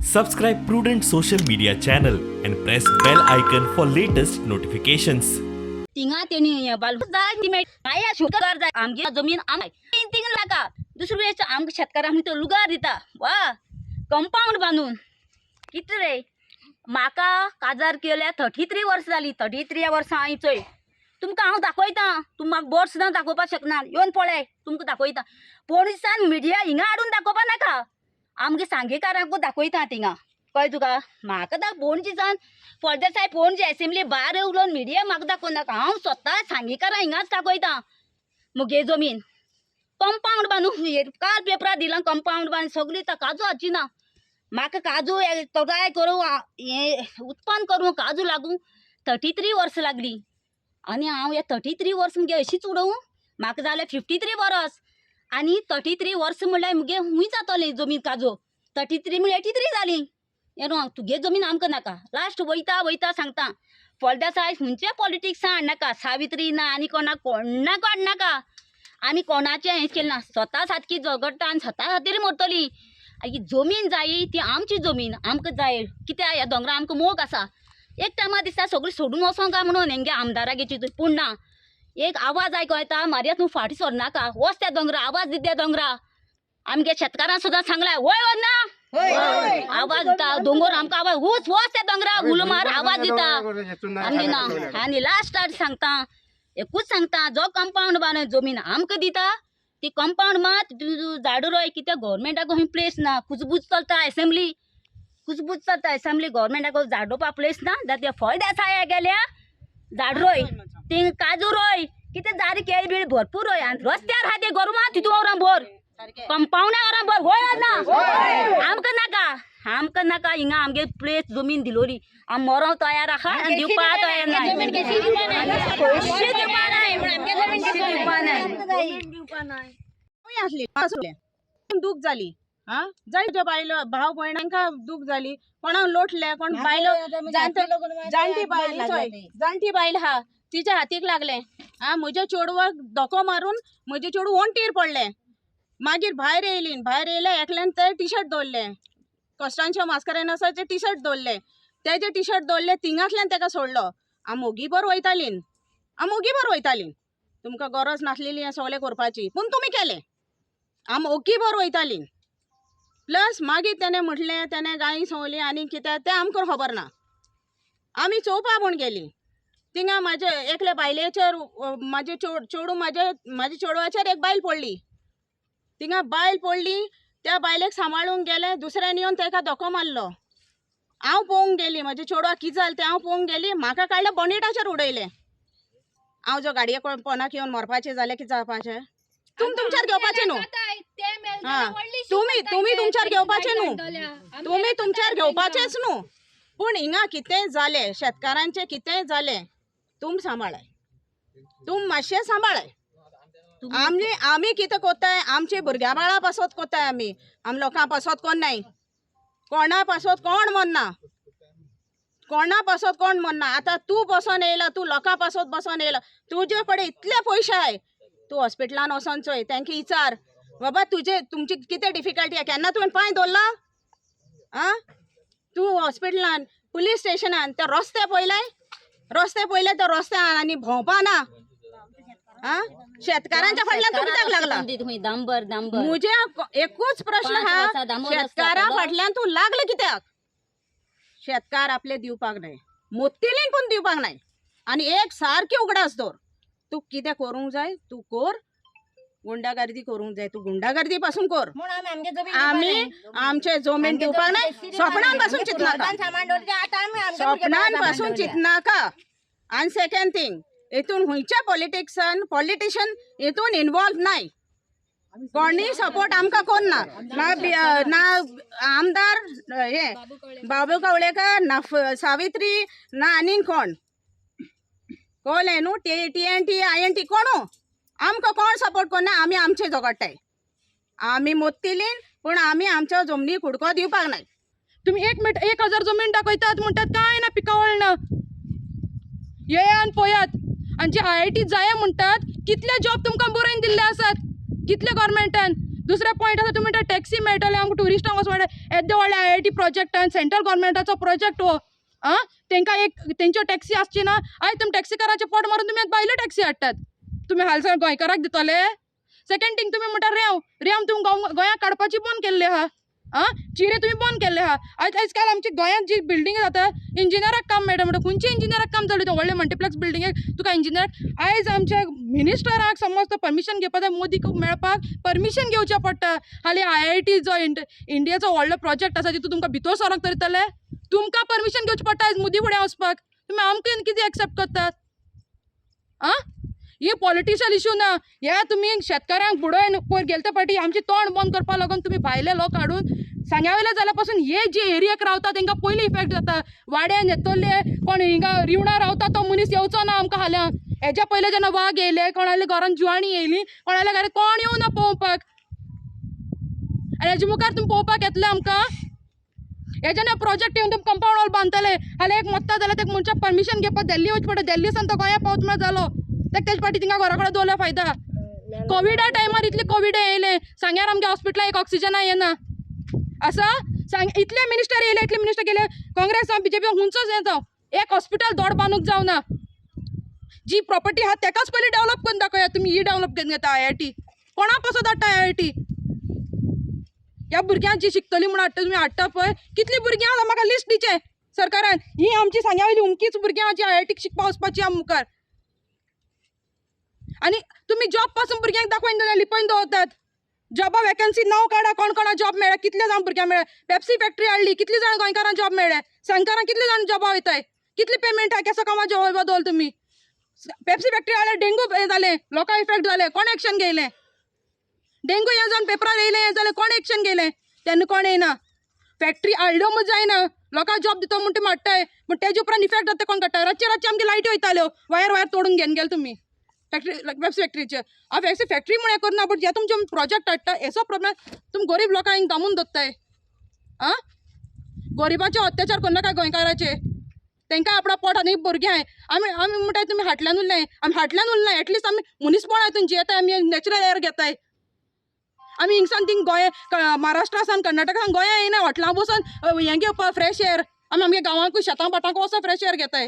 Subscribe Prudent Social Media channel and press bell icon for latest notifications. तिंगा तेणी हें बाल जाय माया शुकर जाय आमगे जमीन आम थिंग नाका. दुसरी वेळेस आमकां शेतकारांक तो लुगार दिता वा कंपावंड बांदून. कितें रे, म्हाका काजार केल्या 33 वर्सां जालीं. 33 वर्सां हांव चोय तुमकां हांव दाखयतां. तुमी म्हाका बोट सुद्दां दाखोवपाक शकना. येवन पळय, तुमकां दाखयता. पणजेसान मिडिया हिंगा हाडून दाखोवपा नाका. आमगे सांगेकारांकूच दाखयता थिंगा. कळ्ळें तुका? म्हाका दा पणजेसान फळदेसाय पणजे एसेंब्ली भायर उलोवन मिडिया म्हाका दाखोवं नाका. हांव स्वता सांगेकारां हिंगाच दाखयता. मुगे जमीन कंपावंड बांदून काल पेपरार दिलां. कंपावंड बांदून सगळी काजू हाची ना. म्हाका काजू ट्राय करूं, हें उत्पन्न करूं काजू लागूं 33 वर्सां लागलीं. आनी हांव हे 33 वर्स मुगे अशीच उडोवं? म्हाका जालें 53 वरस आनी 33 वर्स म्हणल्यार मुगे खूंय जातलें जमीन काजू. 33 म्हणल्यार 83 जालीं. हें न्हू, तुगे जमीन आमकां नाका. लास्ट वयता वयता सांगता, फळदेसाय खंयचे पॉलिटिक्सां हाडनाका. सावित्री ना आनी कोणाक कोणाक हाडनाका. आमी कोणाचें हें केलें ना. स्वता सारकी झगडटा आनी स्वता खातीर मरतली. ही जमीन जायी ती आमची जमीन आमकां जाय. कित्याक ह्या दोंगरा आमकां मोग आसा. एक टायमार दिसता सगळीं सोडून वचों काय म्हणून हेंगे आमदारागेर चिंतून. पूण ना, एक आवाज आयको येता, मारया तूं फाटीं सरनाका, वच त्या दोंगरा, आवाज दी त्या दोंगरा. आमगे शेतकारां सुद्दां सांगलां, वय वच ना आवाज दिता दोंगर आमकां आवाज, वच वच त्या दोंगरा, उलो मार, आवाज दिता आमी ना. आनी लास्टाक सांगता, एकूच सांगता, जो कंपावंड बांदून जमीन आमकां दिता ती कंपावंड मात झाडां रोय. कित्याक गव्हर्मेंटाक खंय प्लेस ना. कुजबूज चलता एसेंब्ली, कुजबूज चलता एसेंब्ली. गव्हर्मेंटाक झाड रोवपा प्लेस ना. जाल्यार ते फळदेसाय गेल्या झाड रोय, थिंग काजू रोय, कितें जारी केळी बिळी भरपूर रोय. आनी रस्त्यार आहा ते गोरवां तितू वरां भर, कंपावंडा वरां भर. वय ना, आमकां नाका, आमकां नाका. हिंगा आमगे प्लेस जमीन दिलोली, आम मरोंक तयार आहा आनी दिवपा तयार नाय. पयशे दिवपा नाय, दिवपा नाय. आसली दूख जाली. हा, जाय तुज्या बायल भाव भयणांका दूख जाली. कोणाक लोटले, कोण बायलो जाणटी बायल, चोय जाणटी बायल हा, तिच्या हातीक लागले. हा, म्हज्या चेडवाक धोको मारून म्हजें चेडूं वणटीर पडलें. मागीर भायर येयली, भायर येयले एकल्यान ते टिशर्ट दवरलें, कॉस्टांच्या मास्करेन्हासाचें टिशर्ट दवरलें, तेजें टिशर्ट दवरलें, थिंगांतल्यान तेका सोडलो. आम ओगीभर वयतालीं, आम ओगीभर वयतालीं. तुमकां गरज नासलेली हें सगळें करपाची, पूण तुमी केलें. आम ओगीभर वयतालीं. प्लस मागीर तेणें म्हटलें, तेणें गायी संवली आनी कितें तें आमकां खबर ना. आमी चोवपा म्हूण गेलीं थिंगा म्हाजे एकले बायलेचेर, म्हाजे चेडूं म्हाजे म्हाजे चेडवाचेर एक बायल पडली. थिंगा बायल पडली, त्या बायलेक सांबाळूंक गेलें, दुसऱ्यान येवन तेका धोको मारलो. हांव पळोवंक गेली म्हजे चेडवाक कितें जालें तें हांव पळोवंक गेली. म्हाका काडलें बोनेटाचेर उडयलें. हांव जो गाडये पोनाक येवन मरपाचें जाल्यार कितें जावपाचें? तुमी तुमच्यार घेवपाचें न्हू. हा, तुमी तुमी तुमच्यार घेवपाचें न्हू, तुमी तुमच्यार घेवपाचेंच न्हू. पूण हिंगा कितेंय जालें, शेतकारांचें कितेंय जालें, तुम सांबाळाय, तुम मातशें सांबाळाय. आमी आमी कितें कोत्ताय, आमचे भुरग्या बाळा पासत कोत्ताय आमी. आम लोकां पासत कोण नाय, कोणा पासत कोण मरना, कोणा पासत कोण मरना. आतां तूं बसोन येयला, तूं लोकां पासत बसोन येयला, तुजे कडेन इतले पयशे आहाय, तूं हॉस्पिटलान वचोन चोय, तेंकां विचार बाबा तुजे तुमची कितें डिफिकल्टी आहा. केन्ना तुवें पांय दवरला? आं, तूं हॉस्पिटलान, पुलीस स्टेशनान ते रस्ते पळयले, रस्ते पळयले, ते रस्त्यान आनी भोंवपा ना. आं, शेतकारांच्या फाटल्यान तूं कित्याक लागला? दांबर दांबर म्हजे एकूच प्रश्न हा, शेतकारा फाटल्यान तूं लागले कित्याक? शेतकार आपले दिवपाक नाय, मोत्तीलीन पूण दिवपाक नाय. आनी एक सारकी उगडास दवर, तूं कितें करूंक जाय तूं कर, गुंडागर्दी करूंक जाय तूं गुंडागर्दी पासून कर. आमी आमचे जमीन दिवपाक नाय. सपनान पासून चिंतनाका, सपनान पासून चिंतनाका. आनी सेकंड थिंग, हितून खंयच्या पॉलिटिक्सान पॉलिटिशन हितून इनवॉल्व नाय. कोणी सपोर्ट आमकां कोण ना, ना आमदार हे बाबू कवळेकर, ना सावित्री, ना आनीक कोण. कळ्ळें न्हू? T N T I N T कोणू आमकां कोण सपोर्ट करना. आमी आमचे झगडटाय, आमी मोत्तीलीन, पूण आमी आमच्या जमनी कुडको दिवपाक नाय. तुम्ही एक मिनिट 1000 जमीन दाखयतात म्हणटात काय ना पिकावळ ना. येया आनी पळयात. आनी जे IIT जाय म्हणटात, कितले जॉब तुमकां बरोवन दिल्ले आसात, कितले गव्हर्मेंटान. दुसरें पॉयंट आसा, तुमी म्हणटा टॅक्सी मेळटले आमकां ट्युरिस्टांक वचूंक मेळटा. येद्दे व्हडले IIT प्रोजेक्टान सेंट्रल गव्हर्मेंटाचो प्रोजेक्ट हो, आं, तेंकां एक तेंच्यो टॅक्सी आसची ना. आयज तुमी टॅक्सीकाराचें पोट मारून तुमी भायल्यो टॅक्सी हाडटात, तुमी हालसाण गोंयकाराक दितले. सेकंड थिंग, तुमी म्हणटा रेंव, रेंव तुमी गोंयांत काडपाची बंद केल्ली आहा, आं, चिरे तुमी बंद केल्ले आहा. आयज आयज काल आमच्या गोंयांत जी बिल्डींग जाता इंजिनियराक काम मेळटा म्हणटा, खंयच्या इंजिनियराक काम चालू? व्हडले मल्टिप्लेक्स बिल्डिंगेक तुका इंजिनियराक. आयज आमच्या मिनिस्टराक समज तो परमिशन घेवपा जाय, मोदीक मेळपाक परमिशन घेवचें पडटा. हालीं IIT जो इंडियाचो व्हडलो प्रोजेक्ट आसा तितून तुमकां भितर सरोंक तरी येतले, तुमकां परमिशन घेवचें पडटा आयज मोदी फुडें वचपाक. तुमी आमकां कितें एक्सेप्ट करतात? आं, ही पॉलिटिशल इशू ना. हे तुमी शेतकाऱ्यांक बुडोवन पयर गेले फावटी आमचें तोंड बंद करपा लागून तुमी भायले लोक हाडून सांग्या वयले जाल्या पासून हे जे एरियेक रावता तेंकां पयलीं इफेक्ट जाता. वाड्यान येतले कोण हिंगा रिवणा रावता तो मनीस येवचो ना आमकां फाल्यां. हेज्या पयलें जेन्ना वाग येयले, कोणाल्या घरान जिवाणी येयली, कोणाल्या घरान कोण येवना पळोवपाक, आनी हेजे मुखार तुमी पळोवपाक येतले आमकां. हेज्यान प्रोजेक्ट येवन तुमी कंपावंड वॉल बांदतले, फाल्यां एक मोत्ता जाल्यार तेका मनशाक परमिशन घेवपाक दिल्ली वचचें पडटा. दिल्ली सान तो गोंया पावत म्हळ्यार जालो, तेका तेजे फाटी थिंगा घरा कडेन दवरल्यार फायदा. कोविडा टायमार इतले कोवीड येयले, सांग्यार आमगे हॉस्पिटलान एक ऑक्सिजना येना आसा. सांग इतले मिनिस्टर येयले, इतले मिनिस्टर गेले, काँग्रेस जावं बीजेपी खंयचोच हें जावं, एक हॉस्पिटल दोड बांदूंक जावना. जी प्रॉपर्टी आहा तेकाच पयलीं डेवलप करून दाखया. तुमी ही डेवलप करून घेता IIT, कोणा पासत हाडटा IIT? ह्या भुरग्यांक जी शिकतली म्हूण हाडटा तुमी, हाडटा पळय कितलीं भुरगीं आसा, म्हाका लिस्ट दिचें सरकारान. ही आमची सांग्या वयली उमकीच भुरगीं आहा जी IIT शिकपा वचपाची आहा मुखार. आनी तुमी जॉब पासून भुरग्यांक दाखोवन दवरता, लिपोवन दवरतात. जॉबा वेकन्सी नांव काडा, कोण कोणा जॉब मेळ्ळा, कितले जाण भुरग्यांक मेळ्ळे. पेप्सी फॅक्टरी हाडली, कितले जाण गोंयकारांक जॉब मेळ्ळे, सांगकारांक कितले जाण जॉबा वयताय, कितली पेमेंट आहा, केसो कामा जॉब दवरला तुमी. पेप्सी फॅक्टरी हाडले, डेंगू हें जालें, लोकांक इफेक्ट जालें, कोण एक्शन घेयलें? डेंगू हें जावन पेपरार येयलें, हें जालें, कोण एक्शन घेयलें? तेन्ना कोण येयना. फॅक्टरी हाडल्यो म्हूण जायना, लोकांक जॉब दिता म्हूण तुमी हाडटाय, पूण तेजे उपरांत इफेक्ट जाता कोण काडटा? रातचे रातचे आमगे लायटी वयताल्यो, वायर वायर तोडून घेवन गेले तुमी फॅक्टरी, पेप्सी फॅक्टरीचे. हांव पेप्सी फॅक्टरी म्हूण हें करना, बट जे तुमचे प्रोजेक्ट हाडटा हेचो प्रॉब्लेम तुमी गरीब लोकांक दामून दवरताय. आं, गरिबांचे अत्याचार करनाका गोंयकाराचे, तेंकां आपणा पोट आनी भुरगीं आहाय. आमी आमी म्हणटाय तुमी हाटल्यान उरले, आमी हाटल्यान उरना, एटलिस्ट आमी मनीसपण हितून जियेताय, आमी नॅचरल एअर घेताय. आमी हिंगसान थिंग गोंय महाराष्ट्रा सान कर्नाटका सान गोंया येयना हॉटलां बसून हें घेवपाक फ्रेश एअर. आमी आमगे गांवांकूय शेतां भाटांक वचोन फ्रेश एअर घेताय.